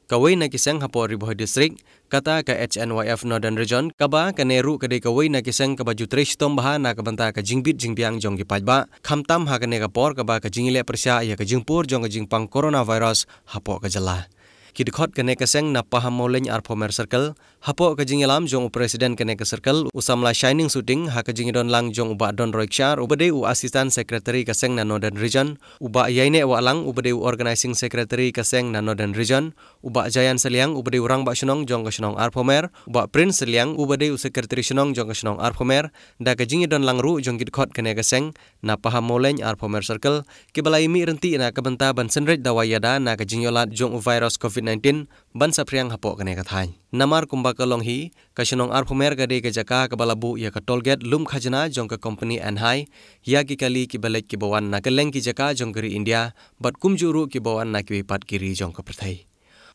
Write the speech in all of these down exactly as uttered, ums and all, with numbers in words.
Kawei na ki seng hapoh Ri Bhoi District, kata ka H N Y F Northern Region, kaba kane ruh ka dei kawei na ki seng kaba ju trei shitom bha na ka bynta ka jingbit jingbiang jong ki paidbah, khamtam ha kane ka por kaba ka jingïaleh pyrshah ïa ka jingpur jong ka jingpang coronavirus hapoh ka jylla. Ki dkhot kane ka seng na Pahammawlein Arphuhmer Circle, hapoh ka jingïalam jong u President kane ka circle, u samla Shining Suting, ha ka jingïadon lang jong u Bah Donroy Kshaar, uba dei u Assistant Secretary ka seng na Northern Region, u Bah Ïaineh Wahlang, uba dei u Organising Secretary ka seng na Northern Region, u Bah Jayan Sylliang, uba dei u Rangbah Shnong jong ka shnong Arphuhmer, u Bah Prince Sylliang, uba dei u Secretary Shnong jong ka shnong Arphuhmer, da ka jingïadon lang ruh jong ki dkhot kane ka seng, na Pahammawlein Arphuhmer Circle, kiba la ïamih ryntih na ka bynta ban synreit dawai ïada na ka jingïohlad jong u virus COVID nineteen, ban saphriang hapoh kane ka thaiñ. Namar kumba ka long hi, ka shnong Arphuhmer ka dei ka jaka kaba la buh ïa ka toll gate lum khajna jong ka company Enhai, ïa ki kali kiba leit kiba wan na kylleng ki jaka jong ka ri India, bad kumjuh ruh kiba wan na kiwei pat ki ri jong ka pyrthei.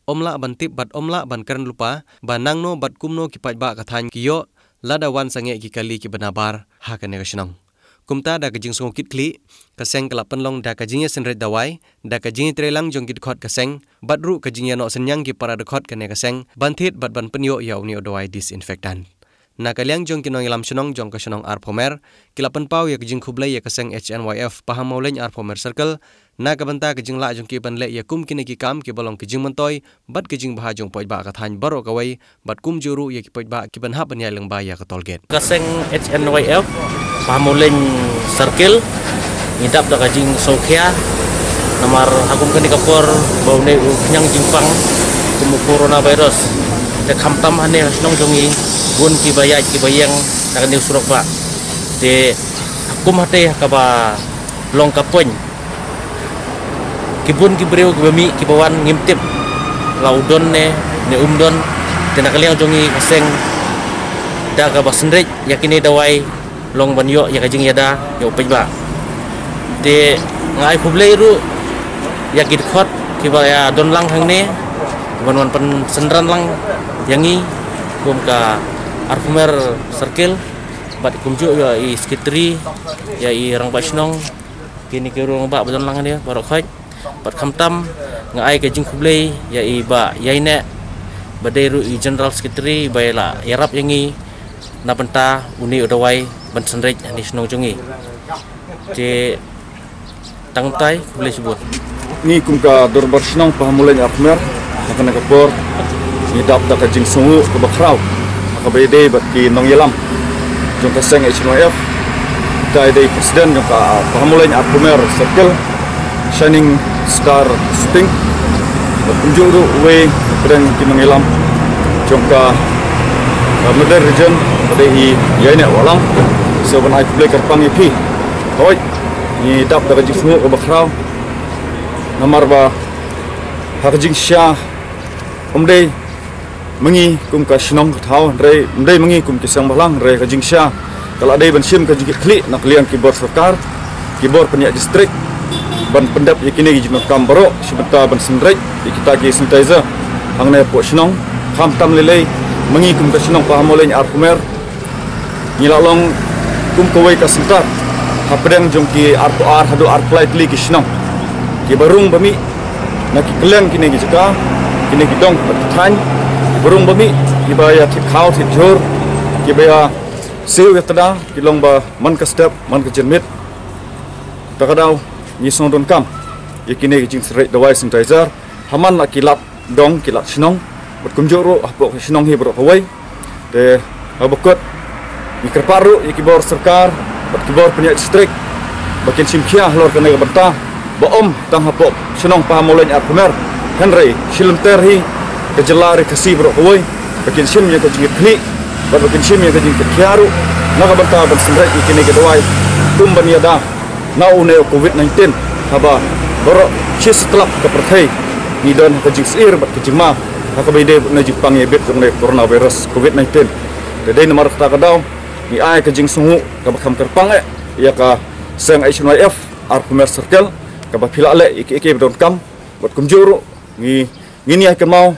Ym lah ban tip bad ym lah ban kren lypa, ba nangno bad kumno ki paidbah ka thaiñ ki ïoh, lada wan sangeh ki kali kiba nabar, ha kane ka shnong. Kumta da ka jingsngew kit khlieh, ka seng ka la pynlong da ka jingïasynreit dawai, da ka jingïatreilang jong ki dkhot ka seng, bad ruh ka jingïanoh synñiang ki para dkhot kane ka seng, ban thied bad ban pynïoh ïa une u dawai disinfectant. Na ka liang jong ki nongïalam shnong jong ka shnong Arphuhmer, ki la pynpaw ïa ka jingkhublei ïa ka seng H N Y F Pahammawlein Arphuhmer Circle, na ka bynta ka jinglah jong ki ban leh ïa kum kine ki kam kiba long ki jingmyntoi, bad ka jingbha jong paidbah ka thaiñ baroh kawei, bad kumjuh ruh ïa ki paidbah kiban hap ban ïaid lyngba ïa ka toll gate. Ka seng H N Y F Pahammawlein Circle, ngi dap da ka jingsngewkhia, namar ha kum kane ka por, ba une u khñiang jingpang, kum u coronavirus. Te khamtam hangne ha shnong jong ngi, bun kiba ïaid kiba ïeng, na kane u surok bah. Te, ha kum hate ha kaba long ka point. Ki bun ki briew kiba mih kiba wan ngim tip. La u don ne, ne um don. Te na ka liang jong ngi ka seng da kaba synreit ïa kine dawai long ban ïoh ïa ka jingïada ïa u paidbah. Te nga ai khublei ruh ïa ki dkhot kiba ïadon lang hangne. Kiban wan pynsynran lang ïa ngi kum ka Arphuhmer Circle. Bad kumjuh ïa i secretary, ïa i rangbah shnong, kine ki rangbah ba don lang hangne baroh khoit. Bad khamtam nga ai ka jingkhublei ïa i Bah Ïaineh, ba dei ruh i General Secretary, ba ïa la ïarap ïa ngi na bynta une u dawai ban synreit hangne shnong jong ngi. Te tang tai, khublei shibun. Ngi kum ka Dorbar Shnong Pahammawlein Arphuhmer, ha kane ka por ngi dap da ka jingsngew kaba khraw ha kaba ïadei bad ki nongïalam jong ka seng H N Y F. Ka dei President jong ka Pahammawlein Arphuhmer Circle, Shining Star Suting. Bad kumjuh ruh uwei na pdeng ki nongïalam jong ka, uh, Northern Region, ka dei i Ïaineh Wahlang. So ban ai khublei kyrpang ïa phi. Hooid, ngi dap da ka jingsngew kaba khraw. Namar ba ha ka jingshisha, ym dei ma ngi kum ka shnong ka thaw, hynrei ym dei ma ngi kum ki seng bhalang, hynrei ka jingshisha ka la dei ban shim ka jingkitkhlieh na ka liang ki bor sorkar, ki bor pynïaid district, ban pyndep ïa kine ki jingdonkam baroh, shi bynta ban synreit ïa kita ki sanitizer hangne hapoh shnong. Khamtam lei lei ma ngi kum ka shnong Pahammawlein Arphuhmer, ngi la long kum kawei ka center hapdeng jong ki arphew ar haduh arphew lai tylli ki shnong kiba rung ba mih na ki kylleng kine ki jaka, kine ki dong bad ki thaiñ, kiba rung ba mih, kiba ïa thied khaw thied jhur, kiba ïa siew ïa ka da, ki long ba man ka step man ka jynmiet. Ta ka daw ngi sngewdonkam ïa kine ki jingsynreit dawai sanitizer ha man la ki lad dong, ki lad shnong, bad kumjuh ruh hapoh ka shnong hi baroh kawei. Te haba kut ngi kyrpad ruh ïa ki bor sorkar bad ki bor pynïaid district ba kin shim khia halor kane ka bynta, ba ym tang hapoh shnong Pahammawlein Arphuhmer, hynrei shilynter hi ka jylla ri Khasi baroh kawei, ba kin shim ïa ka jingkitkhlieh bad ba kin shim ïa ka jingkitkhia ruh na ka bynta ban synreit ïa kine ki dawai kum ban ïada na une u Covid nineteen, haba baroh shi satlak ka pyrthei ngi don ha ka jingsyier bad ka jingma ha kaba ïadei bad une u jingpang ïabit jong une u coronavirus Covid nineteen. Te dei namar kata ka daw ngi ai ka jingsngew kaba kham kyrpang eh ïa ka seng H N Y F Arphuhmer Circle, kaba phi la leh ïa kiei kiei ba donkam, bad kumjuh ruh ngi, ngin ïai kynmaw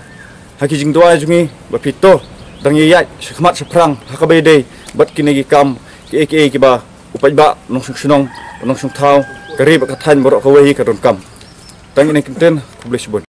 ha ki jingduwai jong ngi ba phi to dang ïaid shakhmat shaphrang ha kaba ïadei bad kine ki kam kiei kiei kiba u paidbah nongshong shnong, nongshong thaw, ka ri bad ka thaiñ baroh kawei ka donkam. Tang ine i kyntien, khublei shibun.